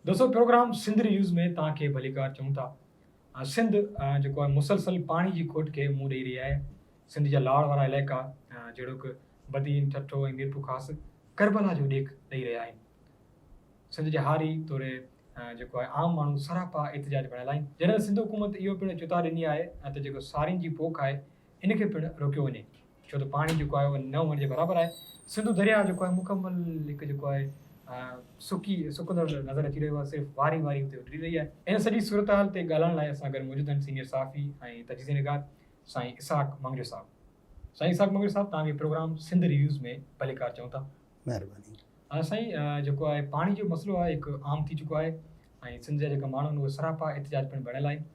دوستو programme Sindh reviews ۾ توهان کي ڀليڪار چئون ٿا. سنڌ جيڪو آهي مسلسل پاڻي جي کوٽ کي منهن ڏئي رهي آهي. سنڌ جا لاڙ وارا علائقا جهڙوڪ بدين، ٺٽو ۽ ميرپورخاص ڪربلا جو ڏيک ڏئي رهيا آهن. سنڌ جا هاري توڙي جيڪو آهي عام ماڻهو سراپا احتجاج بڻيل آهن. جڏهن ته سنڌ حڪومت اهو پڻ چتاء ڏني آهي ته جيڪو سارين جي پوک آهي ان کي پڻ روڪيو وڃي ڇو ته پاڻي جيڪو آهي اهو نه هئڻ جي برابر آهي. سنڌو درياهه جيڪو آهي مڪمل هڪ جيڪو آهي سڪي سڪندڙ نظر اچي رهيو آهي صرف واري واري اتي اڏري رهي آهي. ان سڄي صورتحال تي ڳالهائڻ لاء اسان گڏ موجود آهن سينيئر صحافي ۽ تجزيي نگار سائين اسحاق مڱريو صاحب. سائين اسحاق مڱريو صاحب توهان کي پروگرام سنڌ ريويوز ۾ ڀليڪار چئون ٿا. مهرباني. سائين جيڪو آهي پاڻي جو مسئلو آهي هڪ عام ٿي چڪو آهي ۽ سنڌ جا جيڪا ماڻهو آهن اهي سراپا احتجاج پڻ بڻيل آهن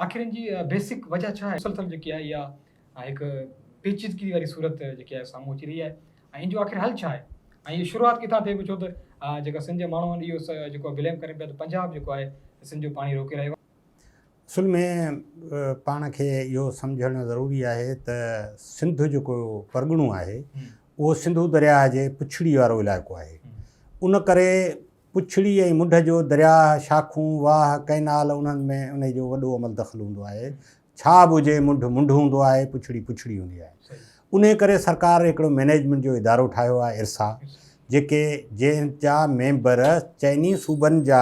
آخر ان جي بيسڪ وجه ڇا آهي مسلسل جيڪي آهي اها هڪ پيچيدگي واري صورت جيڪي آهي سامهون اچي رهي آهي ۽ ان جو آخر حل ڇا آهي ۽ اهو شروعات ڪٿان ٿئي پئي ڇو ته جيڪا سنڌ جا ماڻهو آهن اهو جيڪو بليم ڪرين پيا ته پنجاب جيڪو آهي سنڌ جو پاڻي روڪي رهيو آهي. اصل ۾ پاڻ کي اهو سمجهڻ ضروري آهي ته سنڌ جيڪو پرڳڻو آهي اهو سنڌو درياهه جي پڇڙي وارو علائقو آهي ان ڪري پڇڙي ۽ منڍ جو درياهه، شاخون، واهه، ڪئنال انهن ۾ انهي جو وڏو عمل دخل هوندو آهي. ڇا به هجي منڍ منڍ هوندو آهي، پڇڙي پڇڙي هوندي آهي. انهي ڪري سرڪار هڪڙو مئنيجمينٽ جو ادارو ٺاهيو آهي ارسا جيڪي جنهن جا ميمبر چئني صوبن جا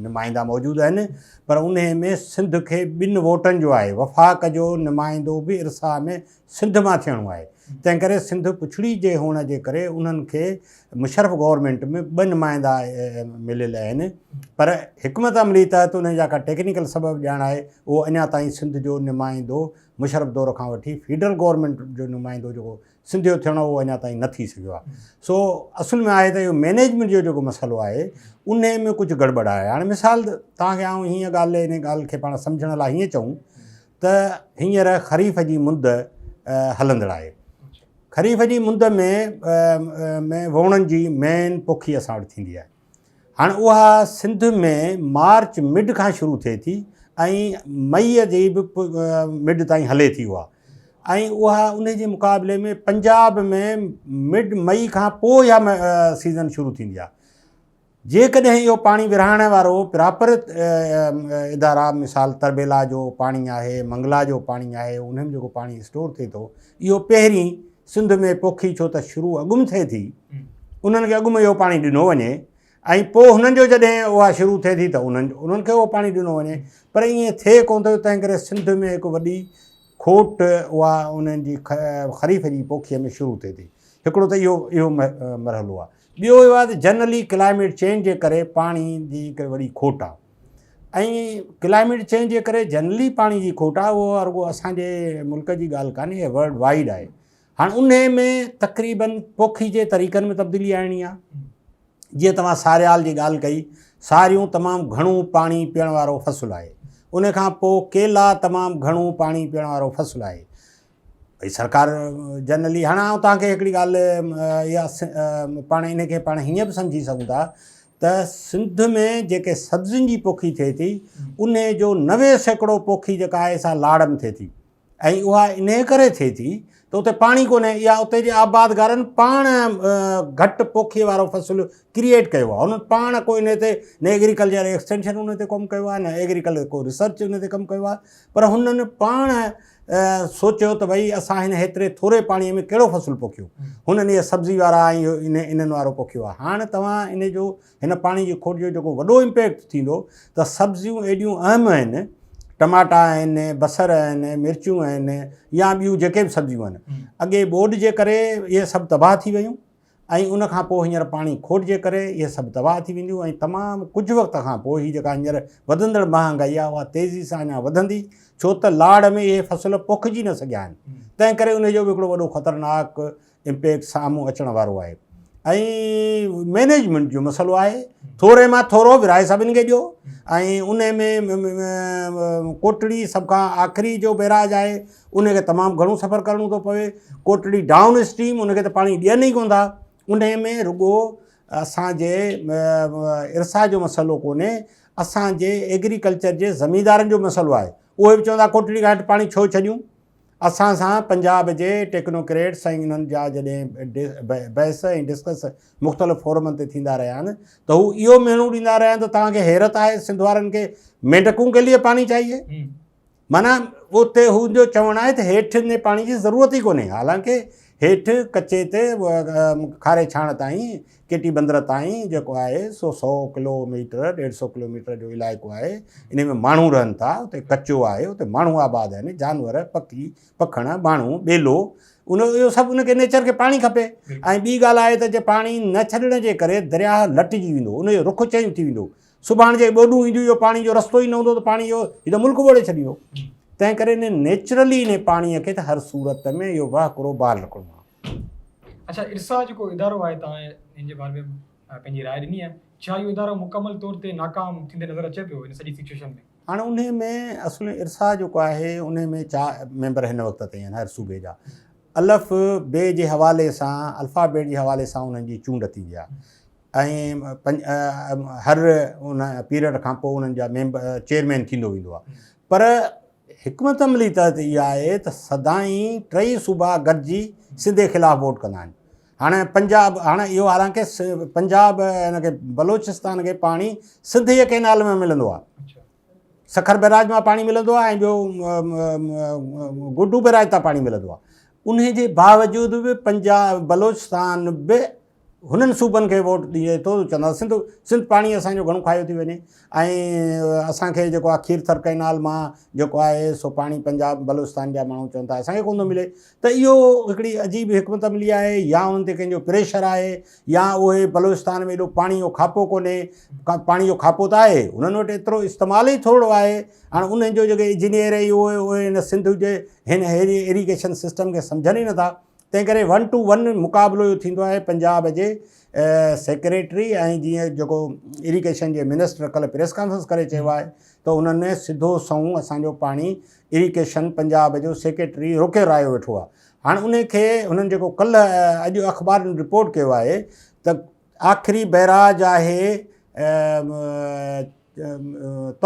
نمائندا موجود آهن پر انهي ۾ سنڌ کي ٻن ووٽن جو آهي وفاق جو نمائندو به ارسا ۾ سنڌ مان ٿيڻو آهي تنهن ڪري سنڌ پڇڙي جي هئڻ جي ڪري انهن کي مشرف گورنمينٽ ۾ ٻه نمائندا مليل آهن پر حڪمت عملي تحت انهن جا ڪا ٽيڪنيڪل سبب ڄاڻائي اهو اڃا تائين سنڌ جو نمائندو مشرف دور کان وٺي فيڊرل گورنمينٽ جو نمائندو جيڪو سنڌ جو ٿيڻو اهو اڃا تائين نه ٿي سگهيو آهي سو اصل ۾ آهي ته اهو مينيجمينٽ جو جيڪو مسئلو آهي انهي ۾ ڪجهه گڙٻڙ آهي هاڻي مثال توهان کي آئون هيئن ڳالهه ان ڳالهه کي پاڻ سمجهڻ لاء هيئن چئون ته هينئر خريف جي مند هلندڙ آهي. خريف جي مند ۾ ۾ ووڻن جي مين پوکي اسان وٽ ٿيندي آهي. هاڻ اها سنڌ ۾ مارچ مڊ کان شروع ٿئي ٿي ۽ مئي جي به مڊ تائين هلي ٿي اها ۽ اها ان جي مقابلي ۾ پنجاب ۾ مڊ مئي کان پوء اها سيزن شروع ٿيندي آهي. جيڪڏهن اهو پاڻي ورهائڻ وارو پراپر ادارا مثال تربيلا جو پاڻي آهي، منگلا جو پاڻي آهي، انهن ۾ جيڪو پاڻي اسٽور ٿئي ٿو اهو پهرين سنڌ ۾ پوکي ڇو ته شروع اڳ ۾ ٿئي ٿي انهن کي اڳ ۾ اهو پاڻي ڏنو وڃي ۽ پوء هنن جو جڏهن اها شروع ٿئي ٿي ته انهن انهن کي اهو پاڻي ڏنو وڃي پر ائين ٿئي ڪونه ٿو تنهن ڪري سنڌ ۾ هڪ وڏي کوٽ اها انهن جي خريف جي پوکيء ۾ شروع ٿئي ٿي هڪڙو ته اهو اهو مرحلو آهي ٻيو اهو آهي ته جنرلي ڪلائميٽ چينج جي ڪري پاڻي جي هڪ وڏي کوٽ آهي ۽ ڪلائميٽ چينج جي ڪري جنرلي پاڻي جي کوٽ آهي اهو رڳو اسانجي ملڪ جي ڳالهه ڪانهي ورلڊ وائيڊ آهي هاڻي ان ۾ تقريبن پوکي جي طريقن ۾ تبديلي آڻڻي آهي جيئن توهان ساريال جي ڳالهه ڪئي ساريون تمام گهڻو پاڻي پيئڻ وارو فصل آهي ان کان پوء ڪيلا تمام گهڻو پاڻي پيئڻ وارو فصل آهي ڀئي سرڪار جنرلي هاڻي آئون توهان کي هڪڙي ڳالهه اها پاڻ ان کي پاڻ هيئن به سمجهي سگهون ٿا ته سنڌ ۾ جيڪي سبزين جي پوکي ٿئي ٿي ان جو 90% پوکي جيڪا آهي سا لاڙ ۾ ٿئي ٿي ۽ اها ان ڪري ٿئي ٿي ته اتي پاڻي ڪونهي اها اتي جي آبادگارن پاڻ گهٽ پوکي وارو فصل ڪريئيٽ ڪيو آهي انهن پاڻ ڪو ان تي نه ايگريڪلچر ايڪسٽينشن ان تي ڪم ڪيو آهي نه ايگريڪلچر ڪو ريسرچ ان تي ڪم ڪيو آهي پر هنن پاڻ سوچيو ته ڀئي اسان هن هيتري ٿوري پاڻي ۾ ڪهڙو فصل پوکيون. هنن اهي سبزي وارا ۽ انهن وارو پوکيو آهي. هاڻ توهان ان جو هن پاڻي جي کوٽ جو جيڪو وڏو امپيڪٽ ٿيندو ته سبزيون ايڏيون اهم آهن، ٽماٽا آهن، بصر آهن، مرچون آهن يا ٻيون جيڪي به سبزيون آهن. اڳي ٻوڏ جي ڪري اهي سڀ تباهه ٿي ويون. ۽ ان کان پوء هينئر پاڻي کوٽ جي ڪري اهي سڀ تباهه ٿي وينديون ۽ تمام ڪجهه وقت کان پوء هي جيڪا هينئر وڌندڙ مهانگائي آهي اها تيزي سان اڃا وڌندي ڇو ته لاڙ ۾ اهي فصل پوکجي نه سگهيا آهن تنهن ڪري ان جو به هڪڙو وڏو خطرناڪ امپيڪٽ سامهون اچڻ وارو آهي ۽ مينيجمينٽ جو مسئلو آهي ٿوري مان ٿورو ورهائي سڀني کي ڏيو ۽ ان ۾ ڪوٽڙي سڀ کان آخري جو بيراج آهي ان کي تمام گهڻو سفر ڪرڻو ٿو پوي ڪوٽڙي ڊائون اسٽريم ان کي ته پاڻي ڏين ئي ڪونه ٿا ان ۾ رڳو اسانجي ارسا جو مسئلو ڪونهي اسانجي ايگريڪلچر جي زميندارن جو مسئلو آهي اهي به چوندا ڪوٽڙي کان هيٺ پاڻي ڇو ڇڏيون اسان سان پنجاب جي ٽيڪنوڪريٽس ۽ انهن جا جڏهن بحث ۽ ڊسڪس مختلف فورمن تي ٿيندا رهيا آهن ته هو اهو مهڻو ڏيندا رهيا آهن ته توهان کي حيرت آهي سنڌ وارن کي مينڍڪون ڪي ليي پاڻي چاهيي. معنيٰ اتي هن جو چوڻ آهي ته هيٺ ان پاڻي جي ضرورت ئي ڪونهي حالانڪه هيٺ ڪچي تي کاري ڇاڻ تائين ڪيٽي بندر تائين جيڪو آهي سو سو ڪلو ميٽر ڏيڍ سو ڪلو ميٽر جو علائقو آهي ان ۾ ماڻهو رهن ٿا اتي ڪچو آهي اتي ماڻهو آباد آهن جانور پکي پکڻ ماڻهو ٻيلو ان اهو سڀ ان کي نيچر کي پاڻي کپي ۽ ٻي ڳالهه آهي ته جي پاڻي نه ڇڏڻ جي ڪري درياهه لٽجي ويندو ان جو رخ چينج ٿي ويندو سڀاڻ جي ٻوڏون اينديون اهو پاڻي جو رستو ئي نه هوندو ته پاڻي اهو هي ته ملڪ ٻوڙي ڇڏيندو. تنهن ڪري ان نيچرلي ان پاڻي کي ته هر صورت ۾ اهو وهڪرو بحال رکڻو آهي. اڇا ارسا جيڪو ادارو آهي توهان ان جي باري ۾ پنهنجي راء ڏني آهي ڇا اهو ادارو مڪمل طور تي ناڪام ٿيندي نظر اچي پيو ان سڄي سچويشن ۾؟ هاڻي انهي ۾ اصل ۾ ارسا جيڪو آهي انهي ۾ چار ميمبر هن وقت تائين آهن هر صوبي جا الف بي جي حوالي سان الفابيٽ جي حوالي سان انهن جي چونڊ ٿيندي آهي ۽ هر ان پيريڊ کان پوء انهن جا ميمبر چيئرمين ٿيندو ويندو آهي پر حڪمت عملي تحت اها آهي ته سدائين ٽئي صوبا گڏجي سنڌ جي خلاف ووٽ ڪندا آهن هاڻي پنجاب هاڻي اهو حالانڪه پنجاب هن کي بلوچستان کي پاڻي سنڌ جي ڪئنال ۾ ملندو آهي سکر بئراج مان پاڻي ملندو آهي ۽ ٻيو گڊو بئراج تان پاڻي ملندو آهي انهي جي باوجود به پنجاب بلوچستان به هنن صوبن کي ووٽ ڏئي ٿو چوندا سنڌ سنڌ پاڻي اسان جو گهڻو کايو ٿي وڃي ۽ اسان کي جيڪو آهي کير ٿر ڪئنال مان جيڪو آهي سو پاڻي پنجاب بلوچستان جا ماڻهو چون ٿا اسان کي ڪونه ٿو ملي ته اهو هڪڙي عجيب حڪمت عملي آهي يا انهن تي ڪنهن جو پريشر آهي يا اهي بلوچستان ۾ ايڏو پاڻي جو کاپو ڪونهي پاڻي جو کاپو ته آهي انهن وٽ ايترو استعمال ئي ٿورو آهي هاڻي انهن جو جيڪي انجنيئر اهي اهي هن سنڌ جي هن ايريگيشن سسٽم کي سمجهن ئي نٿا تنهن ڪري ون ٽو ون مقابلو اهو ٿيندو آهي پنجاب جي سيڪريٽري ۽ جيئن جيڪو اريگيشن جي منسٽر ڪلهه پريس ڪانفرنس ڪري چيو آهي ته انهن سڌو سنئون اسان جو پاڻي اريگيشن پنجاب جو سيڪريٽري روڪي رايو ويٺو آهي هاڻ ان کي هنن جيڪو ڪلهه اڄ اخبارن رپورٽ ڪيو آهي ته آخري بئراج آهي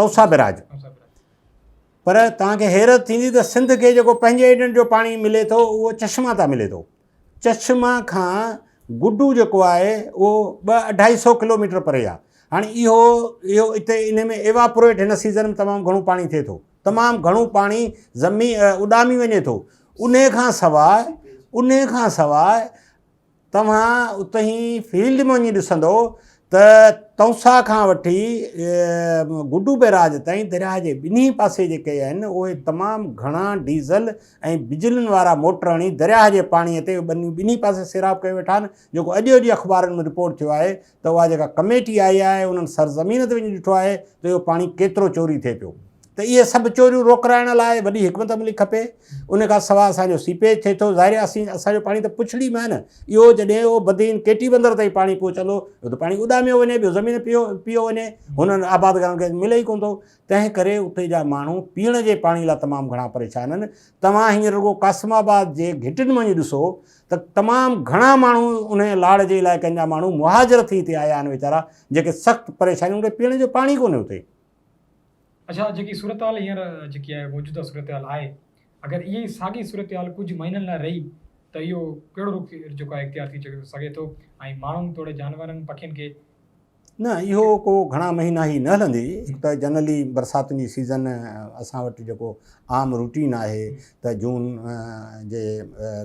توسا بئراج پر توهان کي حيرت ٿيندي ته سنڌ کي جيڪو پنهنجي ايڊنٽ جو پاڻي ملي ٿو اهو چشما تان ملي ٿو. چشما کان گڊو جيڪو آهي اهو ٻه اڍائي سو ڪلوميٽر پري آهي. هاڻي اهو اهو اتي ان ۾ ايواپوريٽ هن سيزن ۾ تمام گهڻو پاڻي ٿئي ٿو. تمام گهڻو پاڻي زمين اڏامي وڃي ٿو. انهي کان سواء انهي کان سواء توهان اتهين فيلڊ ۾ وڃي ڏسندو ته تونسا کان وٺي گڊو بئراج تائين درياهه جي ٻنهي پاسي جيڪي آهن اهي تمام گهڻا ڊيزل ۽ بجلين وارا موٽر هڻي درياهه جي پاڻي تي ٻنيون ٻنهي پاسي سيراب ڪيو ويٺا آهن جيڪو اڄ اڄ اخبارن ۾ رپورٽ ٿيو آهي ته اها جيڪا ڪميٽي آئي آهي انهن سرزمين تي وڃي ڏٺو آهي ته اهو پاڻي ڪيترو چوري ٿئي پيو ته اهي سڀ چوريون روڪرائڻ لاء وڏي حڪمت عملي کپي ان کان سواء اسان جو سيپيج ٿئي ٿو ظاهر آهي اسين اسان جو پاڻي ته پڇڙي ۾ آهي نه اهو جڏهن اهو بدين ڪيٽي بندر تائين پاڻي پهچندو اهو ته پاڻي اڏاميو وڃي ٻيو زمين پيو پيو وڃي هنن آبادگارن کي ملي ئي ڪونه ٿو تنهن ڪري اتي جا ماڻهو پيئڻ جي پاڻي لاء تمام گهڻا پريشان آهن توهان هينئر رڳو قاسم آباد جي گهٽين ۾ وڃي ڏسو ته تمام گهڻا ماڻهو انهيء لاڙ جي علائقن جا ماڻهو مهاجر ٿي هتي آيا آهن ويچارا جيڪي سخت پريشانيون کي پيئڻ جو پاڻي ڪونهي اتي. اڇا جيڪي صورتحال هينئر جيڪي آهي موجوده صورتحال آهي اگر اها ئي ساڳي صورتحال ڪجهه مهينن لاء رهي ته اهو ڪهڙو رخ جيڪو آهي اختيار ٿي سگهي ٿو ۽ ماڻهن توڙي جانورن پکين کي نه اهو ڪو گهڻا مهينا هي نه هلندي هڪ ته جنرلي برساتن جي سيزن اسان وٽ جيڪو عام روٽين آهي ته جون جي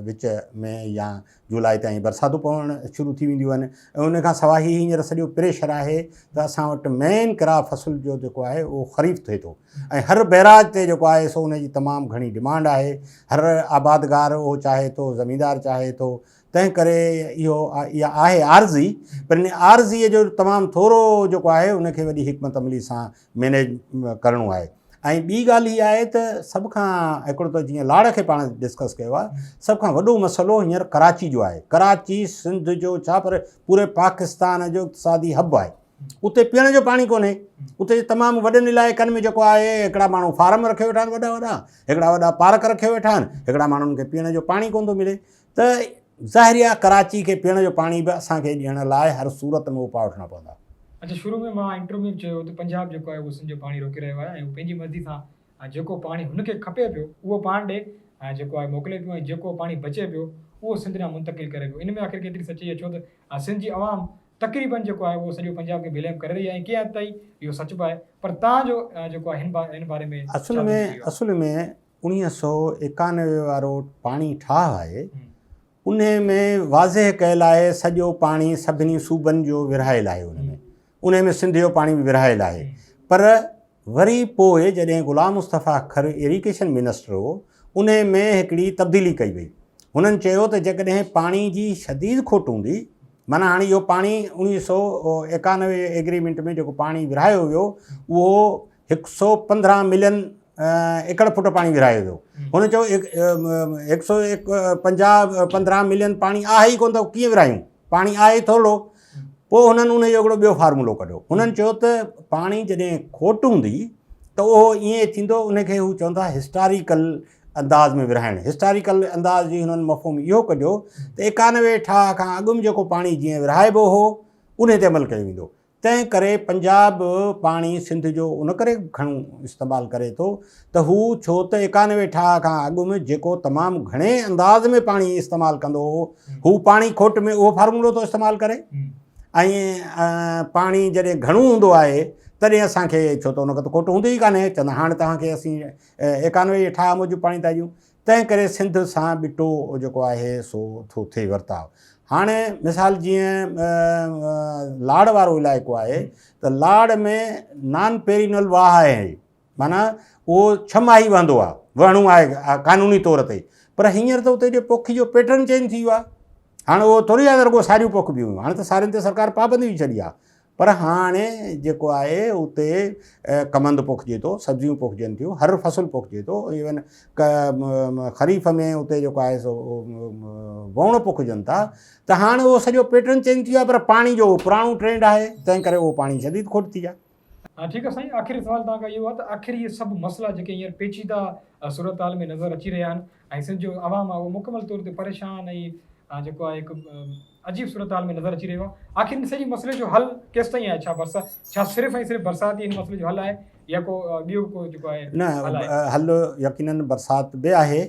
وچ ۾ يا جولاء تائين برساتون پوڻ شروع ٿي وينديون آهن ۽ ان کان سواء هي هينئر سڄو پريشر آهي ته اسان وٽ مين ڪراپ فصل جو جيڪو آهي اهو خريف ٿئي ٿو ۽ هر بئراج تي جيڪو آهي سو ان جي تمام گهڻي ڊمانڊ آهي هر آبادگار اهو چاهي ٿو زميندار چاهي ٿو تنهن ڪري اهو اها آهي عارضي پر ان عارضيء جو تمام ٿورو جيڪو آهي ان کي وڏي حڪمت عملي سان مينيج ڪرڻو آهي ۽ ٻي ڳالهه هي آهي ته سڀ کان هڪڙو ته جيئن لاڙ کي پاڻ ڊسڪس ڪيو آهي سڀ کان وڏو مسئلو هينئر ڪراچي جو آهي ڪراچي سنڌ جو ڇا پر پوري پاڪستان جو اقتصادي هب آهي اتي پيئڻ جو پاڻي ڪونهي اتي تمام وڏن علائقن ۾ جيڪو آهي هڪڙا ماڻهو فارم رکيو ويٺا آهن وڏا وڏا هڪڙا وڏا پارڪ رکيو ويٺا آهن هڪڙا ماڻهن کي پيئڻ جو پاڻي ڪونه ٿو ملي ته ظاهر آهي ڪراچي کي پيئڻ جو پاڻي به اسان کي ڏيڻ لاء هر صورت ۾ اپاء وٺڻا پوندا. اڇا شروع ۾ مان انٽرو ۾ به چيو هو ته پنجاب جيڪو آهي اهو سنڌ جو پاڻي روڪي رهيو آهي ۽ هو پنهنجي مرضي سان جيڪو پاڻي هن کي کپي پيو اهو پاڻ ڏي جيڪو آهي موڪلي پيو ۽ جيڪو پاڻي بچي پيو اهو سنڌ ڏانهن منتقل ڪري پيو ان ۾ آخر ڪيتري سچائي آهي ڇو ته سنڌ جي عوام تقريبن جيڪو آهي اهو سڄو پنجاب کي بليم ڪري رهي آهي ۽ ڪنهن حد تائين اهو سچ به آهي پر توهان جو جيڪو آهي هن باري ۾ اصل ۾ اصل ۾ 1991 وارو پاڻي ٺاهه آهي انهي ۾ واضح ڪيل آهي سڄو پاڻي سڀني صوبن جو ورهايل آهي ان ۾ انهي ۾ سنڌ جو پاڻي به ورهايل آهي پر وري پوء جڏهن غلام مصطفيٰ کر ايريگيشن منسٽر هو، انهي ۾ هڪڙي تبديلي ڪئي وئي. هنن چيو ته جيڪڏهن پاڻي جي شديد کوٽ هوندي، معنيٰ هاڻي اهو پاڻي 1991 ايگريمينٽ ۾ جيڪو پاڻي ورهايو ويو، اهو 115 ملين ايڪڙ فوٽ پاڻي ورهايو ويو. هن چيو هڪ سو پنجاهه پندرهن ملين پاڻي آهي ئي ڪونه ته ڪيئن ورهايون؟ پاڻي آهي ٿورڙو. پوء هنن ان جو هڪڙو ٻيو فارمولو ڪڍيو. هنن چيو ته پاڻي جڏهن کوٽ هوندي ته اهو ائين ٿيندو، ان کي هو چون ٿا هسٽاريڪل انداز ۾ ورهائڻ. هسٽاريڪل انداز جي هنن مفهوم اهو ڪڍيو ته 91 ٺاهه کان اڳ ۾ جيڪو پاڻي جيئن ورهائبو هو، انهي تي عمل ڪيو ويندو. تنهن ڪري پنجاب پاڻي سنڌ جو ان ڪري گهڻو استعمال ڪري ٿو ته هو ڇو ته 91 ٺاهه کان اڳ ۾ جيڪو تمام گهڻي انداز ۾ پاڻي استعمال ڪندو هو هو پاڻي کوٽ ۾ اهو فارمولو ٿو استعمال ڪري ۽ پاڻي جڏهن گهڻو هوندو آهي تڏهن اسان کي ڇو ته ان کي ته کوٽ هوندي ئي ڪانهي چوندا هاڻي توهان کي اسين 91 جي ٺاهه موجب پاڻي ٿا ڏيون تنهن ڪري سنڌ سان ٻٽو جيڪو آهي سو ٿو ٿئي ورتاء. هاڻي مثال جيئن لاڙ وارو علائقو آهي ته لاڙ ۾ نان پيرينل واهه آهي معنيٰ اهو ڇهه ماهي وهندو آهي وهڻو آهي قانوني طور تي پر هينئر ته اتي جي پوکي جو پيٽرن چينج ٿي ويو آهي هاڻي اهو ٿوري آهي ته رڳو ساريون پوکبيون هيون هاڻي ته سارين تي سرڪار پابندي وجهي ڇڏي آهي پر هاڻي جيڪو آهي اتي ڪمند پوکجي ٿو، سبزيون پوکجن ٿيون، هر فصل پوکجي ٿو، ايون خريف ۾ اتي جيڪو آهي سو ووڻ پوکجن ٿا ته هاڻي اهو سڄو پيٽرن چينج ٿي ويو آهي پر پاڻي جو اهو پراڻو ٽرينڊ آهي تنهن ڪري اهو پاڻي شديد کوٽ ٿي آهي. ها ٺيڪ آهي سائين آخري سوال توهان کان اهو آهي ته آخر اهي سڀ مسئلا جيڪي هينئر پيچيده صورتحال ۾ نظر اچي رهيا آهن ۽ سنڌ جو عوام آهي اهو مڪمل طور تي پريشان ۽ جيڪو آهي هڪ عجيب صورتحال ۾ نظر اچي رهيو آهي آخر ان سڄي مسئلي جو حل ڪيستائين آهي ڇا برسات ڇا صرف ۽ صرف برسات ئي ان مسئلي جو حل آهي يا ڪو ٻيو ڪو جيڪو آهي نه حل يقينن برسات به آهي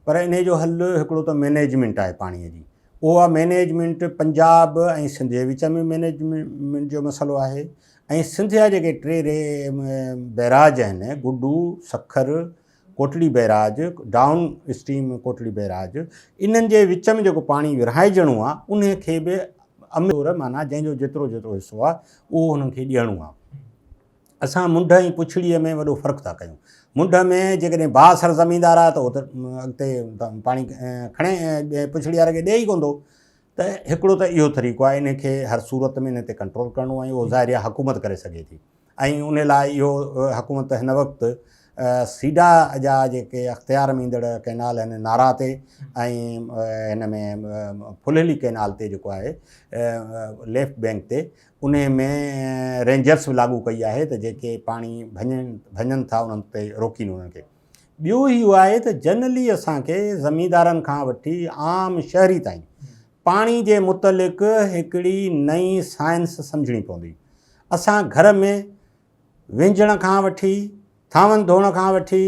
پر انهي جو حل هڪڙو ته مينيجمينٽ آهي پاڻي جي اها مينيجمينٽ پنجاب ۽ سنڌ جي وچ ۾ مينيجمينٽ جو مسئلو آهي ۽ سنڌ جا جيڪي ٽي ري بئراج آهن Guddu Sukkur Kotri barrage, down stream Kotri barrage, انهن جي وچ ۾ جيڪو پاڻي ورهائجڻو آهي انهي کي به عملي طور معنيٰ جنهن جو جيترو جيترو حصو آهي اهو انهن کي ڏيڻو آهي. اسان منڍ ۽ پڇڙيء ۾ وڏو فرق ٿا ڪيون. منڍ ۾ جيڪڏهن بااثر زميندار آهي ته اهو ته اڳتي پاڻي کڻي پڇڙي واري کي ڏئي ئي ڪونه ٿو ته هڪڙو ته اهو طريقو آهي انهي کي هر صورت ۾ انهي تي ڪنٽرول ڪرڻو آهي اهو ظاهر آهي حڪومت ڪري سگهي ٿي. ۽ ان لاء اهو حڪومت هن وقت سيڊا جا جيڪي اختيار ۾ ايندڙ ڪئنال آهن نارا تي ۽ هن ۾ ڦلهلي ڪئنال تي جيڪو آهي ليفٽ بينڪ تي ان ۾ رينجرس به لاڳو ڪئي آهي ته جيڪي پاڻي ڀڃن ڀڃن ٿا انهن تي روڪين انهن کي ٻيو اهو آهي ته جنرلي اسانکي زميندارن کان وٺي عام شهري تائين پاڻي جي متعلق هڪڙي نئين سائنس سمجهڻي پوندي. اسان گهر ۾ وهنجڻ کان وٺي، ٿانون ڌوئڻ کان وٺي،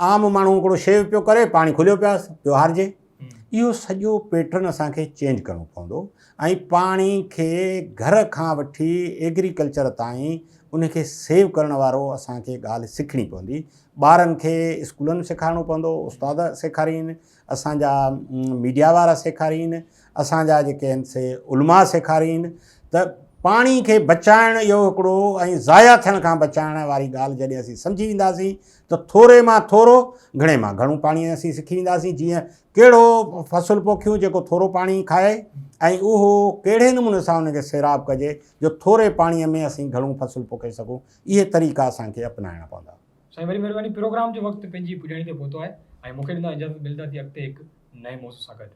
عام ماڻهو هڪڙو شيو پيو ڪري، پاڻي کليو پيو آهي، پيو هارجي. اهو سڄو پيٽرن اسان کي چينج ڪرڻو پوندو ۽ پاڻي کي گهر کان وٺي ايگريڪلچر تائين ان کي سيو ڪرڻ وارو اسان کي ڳالهه سکڻي پوندي. ٻارن کي اسڪولن ۾ سيکارڻو پوندو، استاد سيکارين، اسان جا ميڊيا وارا سيکارين، اسان جا جيڪي آهن سي علماء سيکارين ته پاڻي کي بچائڻ اهو هڪڙو ۽ ضايع ٿيڻ کان بچائڻ واري ڳالهه جڏهن اسين سمجهي وينداسين ته ٿوري مان ٿورو گهڻي مان گهڻو پاڻي اسين سکي وينداسين جيئن ڪهڙو فصل پوکيون جيڪو ٿورو پاڻي کائي ۽ اهو ڪهڙي نموني سان ان کي سيراب ڪجي جو ٿوري پاڻي ۾ اسين گهڻو فصل پوکي سگهون اهي طريقا اسان کي اپنائڻا پوندا. سائين وڏي مهرباني پروگرام جو وقت پنهنجي پڄاڻي تي پهتو آهي ۽ مونکي ڏيندا اجازت ملندا ٿي اڳتي هڪ نئين موضوع سان گڏ.